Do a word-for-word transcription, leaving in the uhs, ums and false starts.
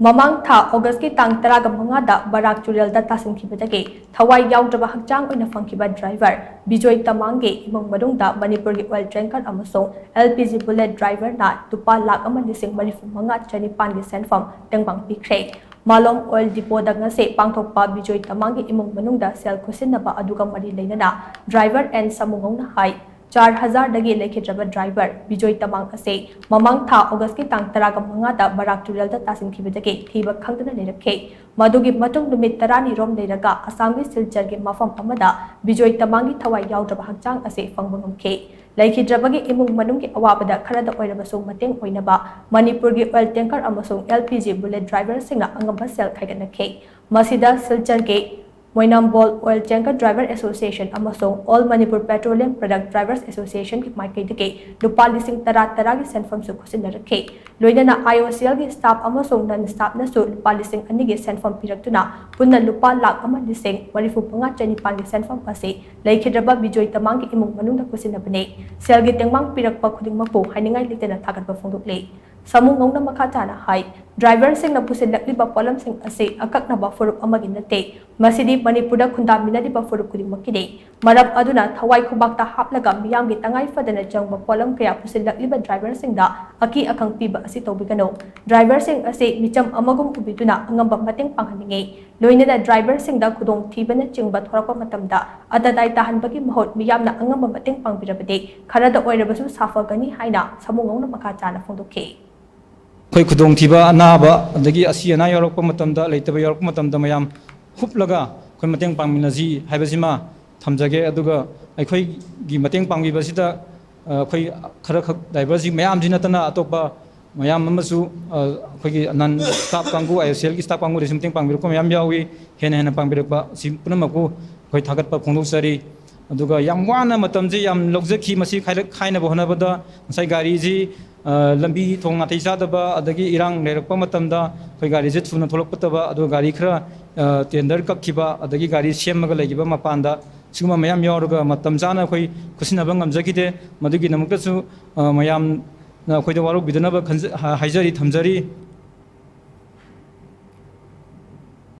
ꯃꯃꯥꯡ ꯊꯥ ꯑꯣꯒꯁꯀꯤ ꯇꯥꯡ ꯇꯔꯥꯒ ꯃꯉꯥꯗ ꯕꯔꯥꯛ ꯇꯨꯔꯦꯜꯗ ꯇꯥꯁꯤꯟꯈꯤꯕꯗꯒꯤ ꯊꯋꯥꯏ ꯌꯥꯎꯗ꯭ꯔꯕ ꯍꯛꯆꯥꯡ ꯑꯣꯏꯅ ꯐꯪꯈꯤꯕ ꯗ꯭ꯔꯥꯏꯚꯔ ꯕꯤꯖꯣꯏ ꯇꯃꯥꯡꯒꯤ ꯏꯃꯨꯡ ꯃꯅꯨꯡꯗ ꯃꯅꯤꯄꯨꯔꯒꯤ ꯑꯣꯏꯜ ꯇꯦꯡꯀꯔ ꯑꯃꯁꯨꯡ ꯑꯦꯜ ꯄꯤ ꯖꯤ ꯕꯨꯂꯦꯠ ꯗ꯭ꯔꯥꯏꯚꯔꯅ ꯂꯨꯄꯥ ꯂꯥꯈ ꯑꯃ ꯂꯤꯁꯤꯡ ꯃꯔꯤꯐꯨ ꯃꯉꯥ ꯆꯅꯤꯄꯥꯟꯒꯤ ꯁꯦꯟꯐꯝ ꯇꯦꯡꯕꯥꯡ ꯄꯤꯈ꯭ꯔꯦ꯫ ꯃꯥꯂꯣꯝ ꯑꯣꯏꯜ ꯗꯤꯄꯣꯗ ꯉꯁꯤ ꯄꯥꯡꯊꯣꯛꯄ ꯕꯤꯖꯣꯏ ꯇꯃꯥꯡꯒꯤ ꯏꯃꯨꯡ ꯃꯅꯨꯡꯗ ꯁꯦꯜ ꯈꯨꯠꯁꯤꯟꯅꯕ ꯑꯗꯨꯒ ꯃꯔꯤ ꯂꯩꯅꯅ ꯗ꯭ꯔꯥꯏꯚꯔ ꯑꯦꯟ ꯁꯃꯨꯉꯧꯅ ꯍꯥꯏ, ꯆꯥꯔ ꯍꯖꯥꯔꯗꯒꯤ ꯂꯩꯈꯤꯗ꯭ꯔꯕ ꯗ꯭ꯔꯥꯏꯚꯔ ꯕꯤꯖꯣꯏ ꯇꯃꯥꯡ ꯑꯁꯤ ꯃꯃꯥꯡ ꯊꯥ ꯑꯣꯒꯁꯀꯤ ꯇꯥꯡ ꯇꯔꯥꯒ ꯃꯉꯥꯗ ꯕꯔꯥꯛ ꯇꯨꯔꯦꯜꯗ ꯇꯥꯁꯤꯟꯈꯤꯕꯗꯒꯤ ꯊꯤꯕ ꯈꯪꯗꯅ ꯂꯩꯔꯛꯈꯤ꯫ ꯃꯗꯨꯒꯤ ꯃꯇꯨꯡ ꯅꯨꯃꯤꯠ ꯇꯔꯥꯅꯤ ꯔꯣꯝ ꯂꯩꯔꯒ ꯑꯁꯥꯝꯒꯤ ꯁꯤꯜꯆꯔꯒꯤ ꯃꯐꯝ ꯑꯃꯗ ꯕꯤꯖꯣꯏ ꯇꯃꯥꯡꯒꯤ ꯊꯋꯥꯏ ꯌꯥꯎꯗ꯭ꯔꯕ ꯍꯛꯆꯥꯡ ꯑꯁꯤ ꯐꯪꯕ ꯉꯝꯈꯤ꯫ ꯂꯩꯈꯤꯗ꯭ꯔꯕꯒꯤ ꯏꯃꯨꯡ ꯃꯅꯨꯡꯒꯤ ꯑꯋꯥꯕꯗ ꯈꯔꯗ ꯑꯣꯏꯔꯕꯁꯨ ꯃꯇꯦꯡ ꯑꯣꯏꯅꯕ ꯃꯅꯤꯄꯨꯔꯒꯤ ꯑꯣꯏꯜ ꯇꯦꯡꯀꯔ ꯑꯃꯁꯨꯡ ꯑꯦꯜ ꯄꯤ ꯖꯤ ꯕꯨꯂꯦꯠ ꯗ꯭ꯔꯥꯏꯚꯔꯁꯤꯡꯅ ꯑꯉꯝꯕ ꯁꯦꯜ ꯈꯥꯏꯒꯠꯅꯈꯤ꯫ ꯃꯁꯤꯗ ꯁꯤꯜꯆꯔꯒꯤ ꯃꯣꯏꯅꯥꯝꯕꯣꯜ ꯑꯣꯏꯜ ꯇꯦꯡꯀꯔ ꯗ꯭ꯔꯥꯏꯚꯔ ꯑꯦꯁꯣꯁꯤꯌꯦꯁꯟ ꯑꯃꯁꯨꯡ all Manipur petroleum product drivers ꯑꯦꯁꯣꯁꯤꯌꯦꯁꯟꯒꯤ ꯃꯥꯏꯀꯩꯗꯒꯤ ꯂꯨꯄꯥ ꯂꯤꯁꯤꯡ ꯇꯔꯥ ꯇꯔꯥꯒꯤ ꯁꯦꯟꯐꯝꯁꯨ ꯈꯨꯠꯁꯤꯟꯅꯔꯛꯈꯤ꯫ ꯂꯣꯏꯅꯅ ꯑꯥꯏ ꯑꯣ ꯁꯤ ꯑꯦꯜꯒꯤ ꯁ꯭ꯇꯥꯐ ꯑꯃꯁꯨꯡ ꯅꯟ ꯁ꯭ꯇꯥꯐꯅꯁꯨ ꯂꯨꯄꯥ ꯂꯤꯁꯤꯡ ꯑꯅꯤꯒꯤ ꯁꯦꯟꯐꯝ ꯄꯤꯔꯛꯇꯨꯅ ꯄꯨꯟꯅ ꯂꯨꯄꯥ ꯂꯥꯈ ꯑꯃ ꯂꯤꯁꯤꯡ ꯃꯔꯤꯐꯨ ꯃꯉꯥ ꯆꯅꯤꯄꯥꯟꯒꯤ ꯁꯦꯟꯐꯝ ꯑꯁꯤ ꯂꯩꯈꯤꯗ꯭ꯔꯕ ꯕꯤꯖꯣꯏ ꯇꯃꯥꯡꯒꯤ ꯏꯃꯨꯡ ꯃꯅꯨꯡꯗ ꯈꯨꯠꯁꯤꯟꯅꯕꯅꯤ꯫ ꯁꯦꯜꯒꯤ ꯇꯦꯡꯕꯥꯡ ꯄꯤꯔꯛꯄ ꯈꯨꯗꯤꯡꯃꯛꯄꯨ ꯍꯥꯏꯅꯤꯡꯉꯥꯏ ꯂꯩꯇꯅ ꯊꯥꯒꯠꯄ ꯐꯣꯡꯗꯣꯛꯂꯤ꯫ ꯁꯃꯨꯉꯧꯅ ꯃꯈꯥ ꯇꯥꯅ ꯍꯥꯏ, ꯗ꯭ꯔꯥꯏꯚꯔꯁꯤꯡꯅ ꯄꯨꯁꯤꯜꯂꯛꯂꯤꯕ ꯄꯣꯠꯂꯝꯁꯤꯡ ꯑꯁꯤ ꯑꯀꯛꯅꯕ ꯐꯨꯔꯨꯞ ꯑꯃꯒꯤ ꯅꯠꯇꯦ, ꯃꯁꯤꯗꯤ ꯃꯅꯤꯄꯨꯔꯗ ꯈꯨꯟꯗꯥꯃꯤꯟꯅꯔꯤꯕ ꯐꯨꯔꯨꯞ ꯈꯨꯗꯤꯡꯃꯛꯀꯤꯅꯤ꯫ ꯃꯔꯝ ꯑꯗꯨꯅ ꯊꯋꯥꯏ ꯈꯨꯕꯥꯛꯇ ꯍꯥꯞꯂꯒ ꯃꯤꯌꯥꯝꯒꯤ ꯇꯉꯥꯏ ꯐꯗꯅ ꯆꯪꯕ ꯄꯣꯠꯂꯝ ꯀꯌꯥ ꯄꯨꯁꯤꯜꯂꯛꯂꯤꯕ ꯗ꯭ꯔꯥꯏꯚꯔꯁꯤꯡꯗ ꯑꯀꯤ ꯑꯈꯪ ꯄꯤꯕ ꯑꯁꯤ ꯇꯧꯕꯤꯒꯅꯨ꯫ ꯗ꯭ꯔꯥꯏꯚꯔꯁꯤꯡ ꯑꯁꯤ ꯃꯤꯆꯝ ꯑꯃꯒꯨꯝ ꯎꯕꯤꯗꯨꯅ ꯑꯉꯝꯕ ꯃꯇꯦꯡ ꯄꯥꯡꯍꯟꯅꯤꯡꯏ꯫ ꯂꯣꯏꯅꯅ ꯗ꯭ꯔꯥꯏꯚꯔꯁꯤꯡꯗ ꯈꯨꯗꯣꯡꯊꯤꯕꯅꯆꯤꯡꯕ ꯊꯣꯔꯛꯄ ꯃꯇꯝꯗ ꯑꯇꯗꯥꯏ ꯇꯥꯍꯟꯕꯒꯤ ꯃꯍꯨꯠ ꯃꯤꯌꯥꯝꯅ ꯑꯉꯝꯕ ꯃꯇꯦꯡ ꯄꯥꯡꯕꯤꯔꯕꯗꯤ ꯈꯔꯗ ꯑꯣꯏꯔꯕꯁꯨ ꯁꯥꯐꯒꯅꯤ ꯍꯥꯏꯅ ꯁꯃꯨꯉꯧꯅ ꯃꯈꯥ ꯇꯥꯅ ꯐꯣꯡꯗꯣꯛꯈꯤ꯫ ꯑꯩꯈꯣꯏ ꯈꯨꯗꯣꯡꯊꯤꯕ, ꯑꯅꯥꯕ, ꯑꯗꯒꯤ ꯑꯁꯤ ꯑꯅꯥ ꯌꯥꯎꯔꯛꯄ ꯃꯇꯝꯗ, ꯂꯩꯇꯕ ꯌꯥꯎꯔꯛꯄ ꯃꯇꯝꯗ ꯃꯌꯥꯝ ꯍꯨꯞꯂꯒ ꯑꯩꯈꯣꯏ ꯃꯇꯦꯡ ꯄꯥꯡꯃꯤꯟꯅꯁꯤ ꯍꯥꯏꯕꯁꯤꯃ ꯊꯝꯖꯒꯦ꯫ ꯑꯗꯨꯒ ꯑꯩꯈꯣꯏꯒꯤ ꯃꯇꯦꯡ ꯄꯥꯡꯕꯤꯕꯁꯤꯗ, ꯑ, ꯑꯩꯈꯣꯏ ꯈꯔꯈꯛ ꯗ꯭ꯔꯥꯏꯚꯔꯁꯤ ꯃꯌꯥꯝꯁꯤ ꯅꯠꯇꯅ ꯑꯇꯣꯞꯄ ꯃꯌꯥꯝ ꯑꯃꯁꯨ, ꯑ, ꯑꯩꯈꯣꯏꯒꯤ ꯅꯟ ꯁ꯭ꯇꯥꯐ ꯀꯥꯡꯕꯨ, ꯑꯥꯏ ꯑꯣ ꯁꯤ ꯑꯦꯜꯒꯤ ꯁ꯭ꯇꯥꯐ ꯀꯥꯡꯕꯨꯗꯁꯨ ꯃꯇꯦꯡ ꯄꯥꯡꯕꯤꯔꯛꯄ ꯃꯌꯥꯝ ꯌꯥꯎꯏ꯫ ꯍꯦꯟꯅ ꯍꯦꯟꯅ ꯄꯥꯡꯕꯤꯔꯛꯄ ꯑꯁꯤ ꯄꯨꯝꯅꯃꯛꯄꯨ ꯑꯩꯈꯣꯏ ꯊꯥꯒꯠꯄ ꯐꯣꯡꯗꯣꯛꯆꯔꯤ꯫ ꯑꯗꯨꯒ ꯌꯥꯝ ꯋꯥꯅ ꯃꯇꯝꯁꯦ ꯌꯥꯝ ꯂꯧꯖꯈꯤ꯫ ꯃꯁꯤ ꯈꯥꯏꯔꯛ-, ꯈꯥꯏꯅꯕ ꯍꯣꯠꯅꯕꯗ ꯉꯁꯥꯏ ꯒꯥꯔꯤꯁꯤ, ꯑ, ꯂꯝꯕꯤ ꯊꯣꯡ ꯅꯥꯇꯩ ꯆꯥꯗꯕ, ꯑꯗꯒꯤ ꯏꯔꯥꯡ ꯂꯩꯔꯛꯄ ꯃꯇꯝꯗ ꯑꯩꯈꯣꯏ ꯒꯥꯔꯤꯁꯦ ꯊꯨꯅ ꯊꯣꯛꯂꯛꯇꯕ, ꯑꯗꯨꯒ ꯒꯥꯔꯤ ꯈꯔ, ꯑ, ꯇꯦꯟꯗꯔ ꯀꯛꯈꯤꯕ, ꯑꯗꯒꯤ ꯒꯥꯔꯤ ꯁꯦꯝꯃꯒ ꯂꯩꯈꯤꯕ ꯃꯄꯥꯟꯗ, ꯁꯤꯒꯨꯝꯕ ꯃꯌꯥꯝ ꯌꯥꯎꯔꯒ ꯃꯇꯝ ꯆꯥꯅ ꯑꯩꯈꯣꯏ ꯈꯨꯠꯁꯤꯟꯅꯕ ꯉꯝꯖꯈꯤꯗꯦ꯫ ꯃꯗꯨꯒꯤꯗꯃꯛꯇꯁꯨ, ꯑ, ꯃꯌꯥꯝꯅ ꯑꯩꯈꯣꯏꯗ ꯋꯥꯔꯧꯕꯤꯗꯅꯕ ꯈꯟꯖ-, ꯍ-, ꯍꯥꯏꯖꯔꯤ, ꯊꯝꯖꯔꯤ꯫